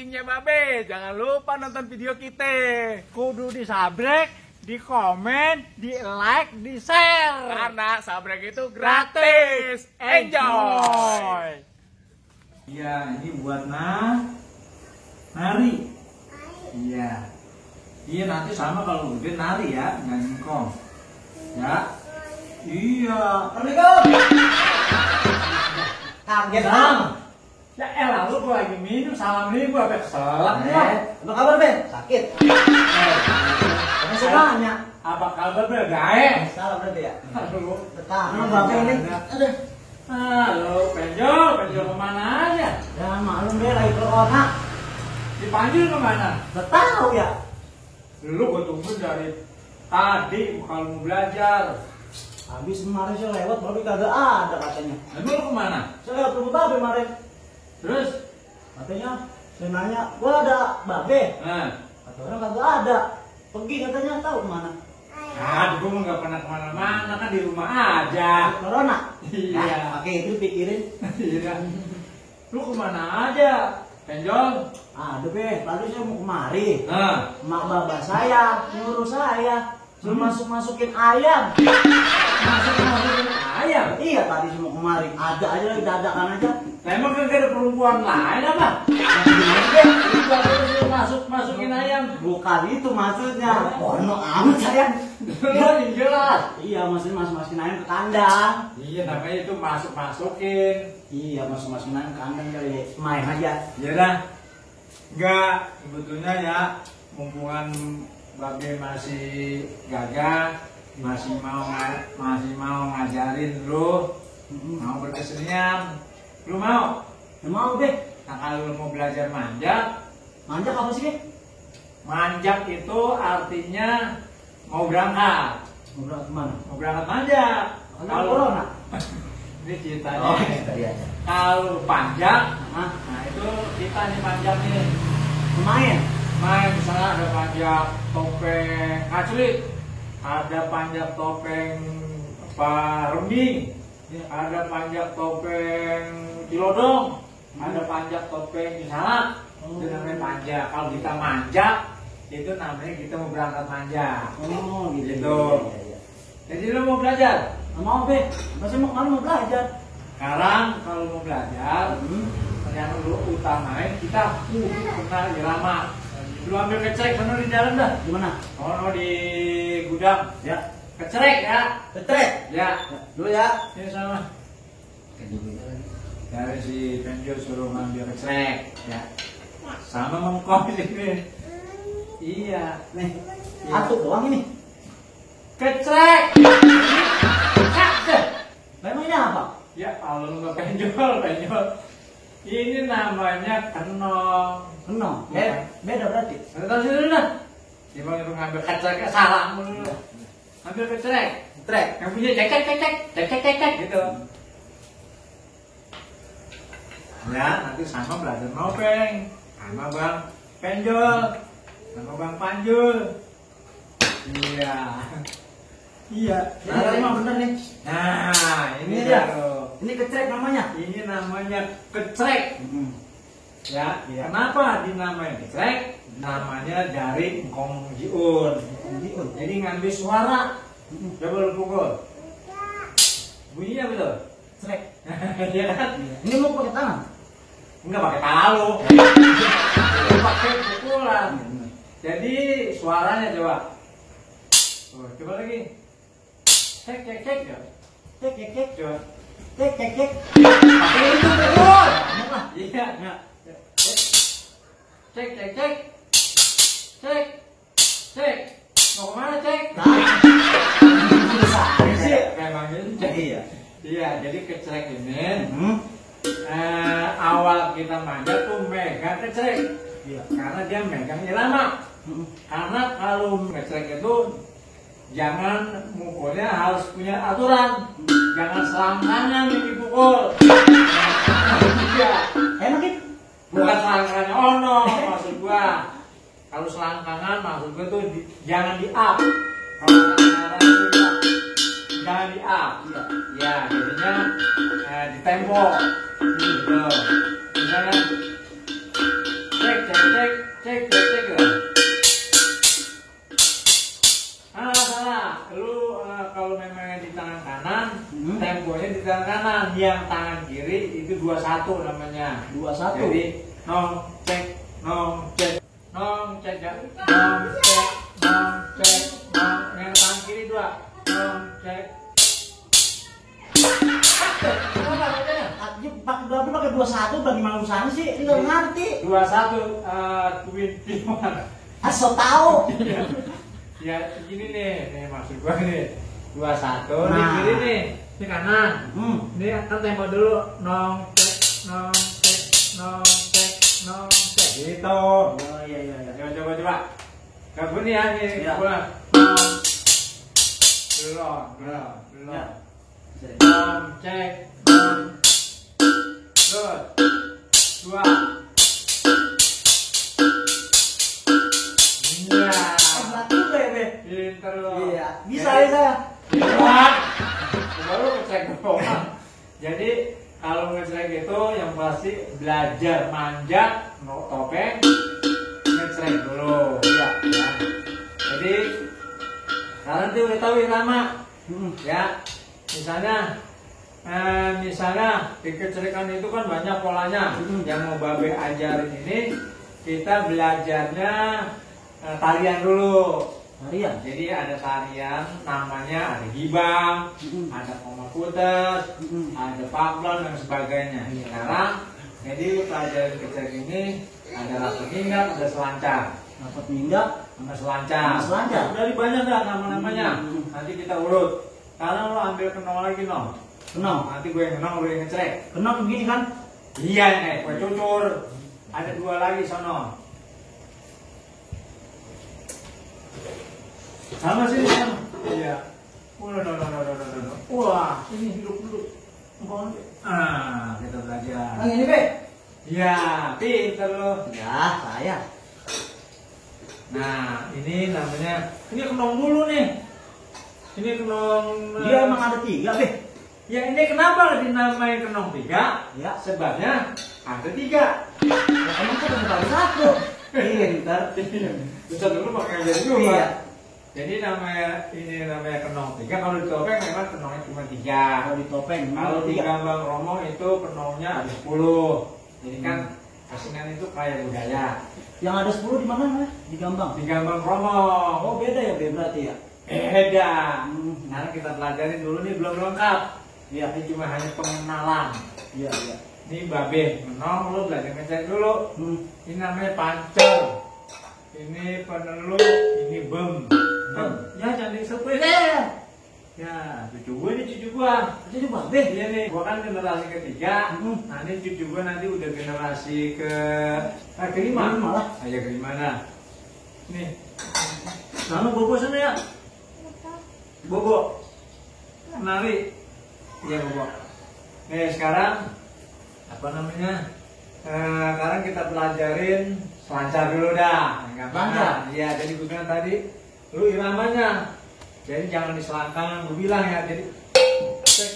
pancingnya Babe. Jangan lupa nonton video kita. Kudu disabrek, di komen, di like, di share. Karena sabrek itu gratis. Enjoy. Iya, ini buat nari. Iya. Iya, nanti sama kalau udah nari ya, nggak ngkong. Ya. Iya. Assalamualaikum. Kaget dong. Ya elah, lu gua lagi minum, salam ini gua sampai keselak. Apa kabar, Ben? Sakit. Kamu semuanya. Apa kabar, Bre? Gae. Salam berarti ya. Aduh. Betah. Mana Bapak ini? Aduh. Halo, penjol kemana aja? Ya maklum deh lagi corona. Dipanggil kemana? Tahu ya. Lu gua tunggu dari tadi kalau mau belajar. Habis kemarin saya lewat, tapi kagak ada katanya. Emang lu kemana? Saya lewat rumah Babe kemarin. Terus? Katanya, saya nanya, gua ada Babe. Nah. Kata orang kagak ada. Pergi katanya, tahu kemana? Aduh, gua nggak pernah kemana-mana, kan di rumah aja. Corona. Iya. Pakai itu pikirin. Iya. Lu kemana aja, penjol? Aduh Be, tadi saya mau kemari. Nah. Mak bapak saya nyuruh saya suruh masukin ayam. Masukin ayam? Iya tadi saya mau kemari. Ada aja lagi dadakan aja. Nah, emang kan ada perempuan lain apa? Itu masukin ayam. Bukan itu maksudnya. Porno amat saya. Lo jelas. Iya maksudnya masukin ayam ke kandang. Iya, namanya itu masukin. Iya masukin ayam ke kandang kali. Main aja. Ya dah. Enggak, sebetulnya ya mumpungan Babe masih gagah, masih mau ngajarin lu, mau berkesenian. Lu mau? Ya mau Be. Nah, kalau lu mau belajar manjat, Manjak apa sih Be? manjat itu artinya mau berangkat. Mau berangkat kemana? Mau berangkat manjat. Kalau corona. Ini ceritanya. Oh iya. Kalau panjat, Hah? nah itu kita nih panjat nih. Lumayan. Main misalnya ada panjat topeng asli, ada panjat topeng Rembing, ada panjat topeng Cilodong, ada panjat topeng Salak. Itu namanya panjat. Kalau kita manjat, itu namanya kita mau berangkat manjat. Oh gitu. Iya. Jadi lo mau belajar? Mau Be. Masih mau belajar. Sekarang kalau mau belajar, ternyata lu utamain kita kudu kenal irama. Lu ambil kecerek sana di dalam dah. Di mana? Oh, di gudang. Ya. Kecerek ya. Ketrek. Ya. Dulu ya. Ini sama. Dari si penjol suruh ngambil kecerek. Ya. Sama mengkong ini. Iya. Nih. Satu doang ini. Kecerek. Memang ini apa? Ya, kalau lu nggak penjol. Ini namanya kenong. Kenong. Beda berarti. Tahu sih dulu dah. Coba lu ngambil kecerek salah mulu. Ambil kecerek. Trek. Yang punya cek gitu. Ya, nanti sama belajar nopeng, sama Bang Penjol, sama Bang Panjul. Iya. Iya. Nah, emang bener nih. Nah, ini dia. baru. Ini ketrek namanya. Ini namanya kecerek. Ya, Iya. kenapa dinamain kecerek? Namanya dari Ngkong Jiun. Jadi ngambil suara. Coba lu pukul. Bunyinya betul. Trek. Iya kan? Ini mau pakai tangan. Enggak pakai palu. Pakai pukulan. Jadi suaranya coba. Oh, coba lagi. Cek ya. Cek. Coba. Cek. Pakai itu pukul. Iya. Cek. Mau kemana cek? Memang itu cek. Iya, jadi kecerek ini awal kita manjat tuh megang kecerek. Iya. Karena dia megang irama. Karena kalau kecerek itu jangan mukulnya harus punya aturan. Jangan selangkangan yang dipukul. Iya. Enak itu. Bukan selangkangannya ono maksud gua. Kalau selangkangan maksud gua tuh jangan di up. Kalau selangkangan itu jangan di up. Ya, jadinya di tembok. Gitu. Misalnya cek ya. Salah. Lu kalau memang di tangan kanan, temponya di tangan kanan. Yang tangan kiri itu 21 namanya. 21. Jadi nong cek ya. Nong cek. Yang tangan kiri 2. Nong cek. Kenapa bacanya? Berarti pakai 21 bagaimana urusannya sih? Ini nggak ngerti. 21 Asal tahu. Ya begini nih maksud gua nih 21 Nah. nih kiri nih, ini kanan. Ini kan tempo dulu nong cek gitu. Oh iya. Coba. Gak bunyi ya nih, Ya. pulang. Belum. Ya. Nong cek. Terus 2. Iya. Berat juga ya, Be. Pinter lo. Iya. Bisa ya saya. Wah, baru ngecek doang. Jadi kalau ngecek itu yang pasti belajar manjat, topeng, ngecek dulu. Iya. Ya. Jadi sekarang tuh udah tahu irama. Ya, misalnya di kecerikan itu kan banyak polanya. Yang mau Babe ajarin ini kita belajarnya tarian dulu. Tarian. Jadi ada tarian namanya ada gibang, ada koma putus, ada pablon dan sebagainya. Sekarang jadi pelajaran kecil ini ada rapat minggat, ada selancar. Dapat minyak. Sama selancar. Sama selancar. Dari banyak dah nama-namanya. Nanti kita urut. Sekarang lo ambil kenong lagi no. Kenal. Nanti gue yang kenong, lo yang ngecek. Kenal begini kan? Iya gue cucur. Ada 2 lagi sono. Sama sini sama. Iya. No. Wah, ini duduk. Kita belajar. Yang ini, Be. Iya, pinter lo. Ya, saya. Nah, ini namanya, ini kenong dulu nih. Ini kenong. Dia emang ada 3, Be. Ya ini kenapa dinamai kenong 3? Ya. Sebabnya ada 3. Ya, emang kan baru 1. Pinter. Bisa dulu pakai aja juga. Iya. Jadi namanya kenong 3. Kalau di topeng memang kenongnya cuma 3. Kalau di topeng. Kalau di Gambang Romo itu kenongnya ada 10. Jadi kan kesenian itu kayak budaya. Yang ada 10 di mana, Mas? Di Gambang. Di Gambang Romo. Oh, beda ya, Be, berarti ya. Beda. Sekarang kita pelajarin dulu nih belum lengkap. Iya. Ini cuma hanya pengenalan. Iya. Ini Babe menong, lu belajar ngecek dulu. Ini namanya pancel. Ini penelu, ini bem. Ya jangan disepit. Ya, cucu gue nih cucu gua. Cucu Babe. Iya nih, gua kan generasi ketiga. Nah ini cucu gua nanti udah generasi kelima. Kelima lah. Ayo kelima dah. Nih. Lalu bobo sana ya. Bobo. Kenali. Iya bobo. Nih sekarang apa namanya? Sekarang kita pelajarin selancar dulu dah. Selancar? Iya, jadi gue bilang tadi, lu iramanya. Jadi jangan diselangkan, gue bilang ya. Jadi, cek.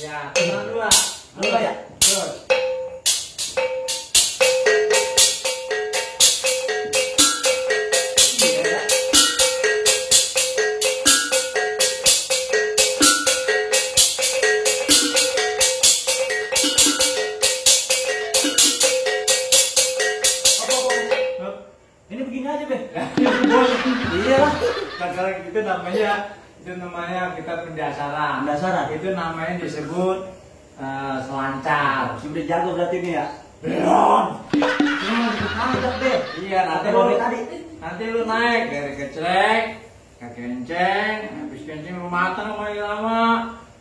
Ya, tenang dulu lah. Dulu ya. Terus. Ini begini aja, Be. Iya lah. Sekarang itu namanya kita pendasaran. Pendasaran. Itu namanya disebut selancar. Sudah jago berarti ini ya. Belum. Mantap, Be. Iya, nanti lu naik dari kecrek ke kenceng, habis kenceng lu matang sama irama,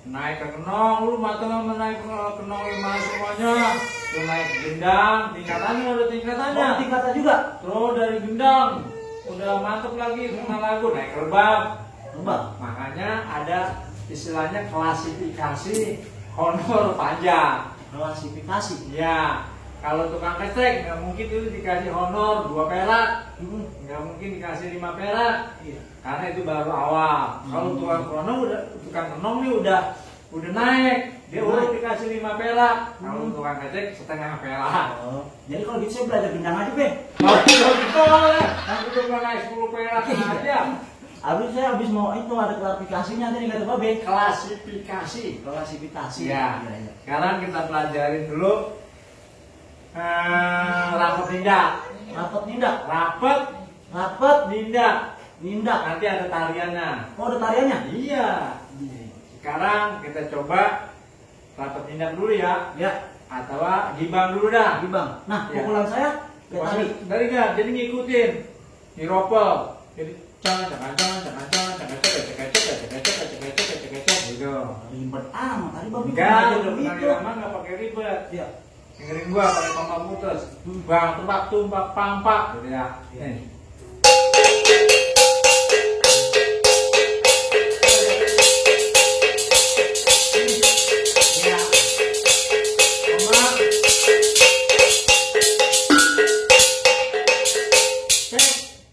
naik ke kenong, lu matang sama naik ke kenong lima semuanya, lu naik ke gendang, tingkatannya ada tingkatannya. Oh, tingkatan juga. Terus dari gendang udah mantep lagi kenal lagu naik ke rebab. Rebab. Makanya ada istilahnya klasifikasi honor panjang. Klasifikasi. Ya, kalau tukang kecek nggak mungkin itu dikasih honor 2 perak, nggak mungkin dikasih 5 perak, karena itu baru awal. Kalau tukang kenong nih udah naik, Dia urut dikasih 5 perak. Kalau tukang kecek setengah perak. Oh, jadi kalau gitu saya belajar gendang aja, Be. Mau boleh. Aku cuma naik 10 perak aja. Saya habis mau itu ada klarifikasinya tadi kata Babe. Klasifikasi. Klasifikasi. Ya. Iya, iya. Sekarang kita pelajarin dulu rapet nindak. Rapat nindak. Rapet nindak. Nindak. Nanti ada tariannya. Oh, ada tariannya? Iya. Sekarang kita coba rapet nindak dulu ya. Ya. Atau gibang dulu dah. Gibang. Nah, Ya. pukulan saya kayak tadi. Dari nggak? Jadi ngikutin. Diropel. Jadi jangan gitu. Ribet amat. Tadi Babe Enggak, belajar udah pernah begitu. lama nggak pakai ribet. Ya. Dengerin gua pakai pompa putus. Bang, tebak tumpak pampak gitu ya. Iya. Nih. Ya. Pompa.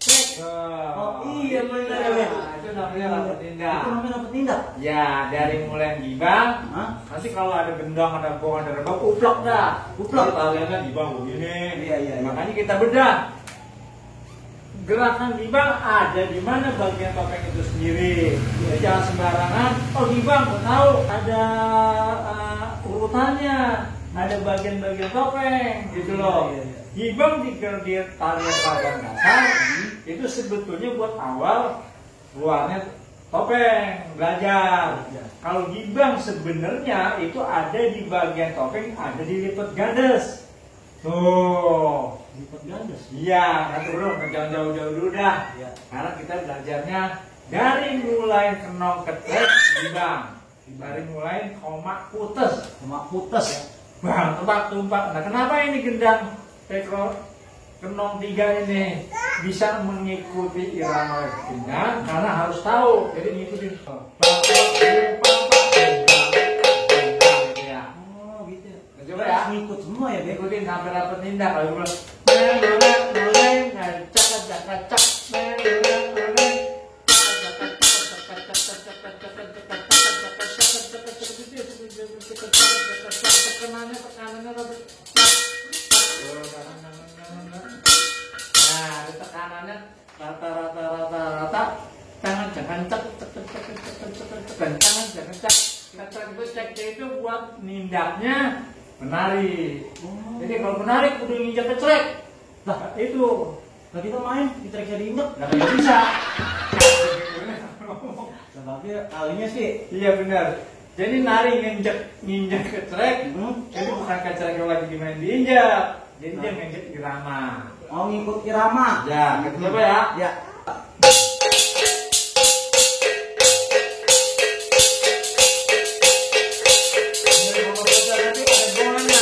Cek. Oh, iya, bener ya, Be. Itu namanya rapet nindak. Itu namanya rapat nindak. Ya, dari mulai gibang, Hah? nanti kalau ada gendang, ada gong, ada rebab, uplok dah. Uplok. Taliannya gibang begini. Iya, iya, iya. Makanya kita bedah. Gerakan gibang ada di mana bagian topeng itu sendiri. Jadi jangan sembarangan. Oh gibang, gua tahu ada urutannya, ada bagian-bagian topeng, gitu loh. Iya, iya, iya. Gibang di tarian bagian dasar itu sebetulnya buat awal luarnya topeng belajar. Iya. Kalau gibang sebenarnya itu ada di bagian topeng, ada di lipat gades. Tuh. Lipat gandes. Iya, nanti bro, jangan jauh-jauh dulu dah. Iya. Karena kita belajarnya dari mulai kenong ketek gibang, dari mulai komak putus, Cuma putus ya. bang tebak tumpak. Nah kenapa ini gendang tekro kenong 3 ini bisa mengikuti irama gendang? Karena harus tahu. Jadi ngikutin ya. Oh, gitu ya. Coba ya. Ngikut semua ya, Be. Ikutin sampai dapat nindak. Kalau gue bilang nah, ada tekanannya rata-rata tangan jangan cek tangan jangan cek itu ceknya itu buat nindaknya menari. Jadi kalau menari kudu nginjak ke trek. Nah itu Nah, kita main di track jadi injek. nggak bisa. Sebabnya kalinya sih. Iya benar. Jadi nari nginjak ke trek. Hmm. Jadi bukan ke trek yang lagi dimain diinjak. Jadi dia nginjak irama. Mau ngikut irama. Ya, kita coba ya. Ya. Ini kalau kita nanti ada gongannya.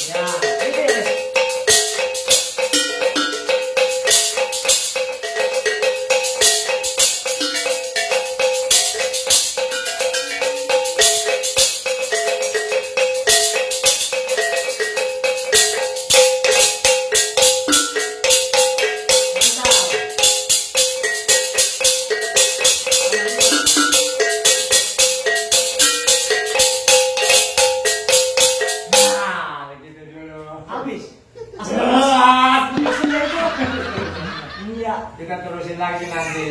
Ya, ini. Nah, begitu dulu. Habis. Ah, Iya. kita terusin lagi nanti.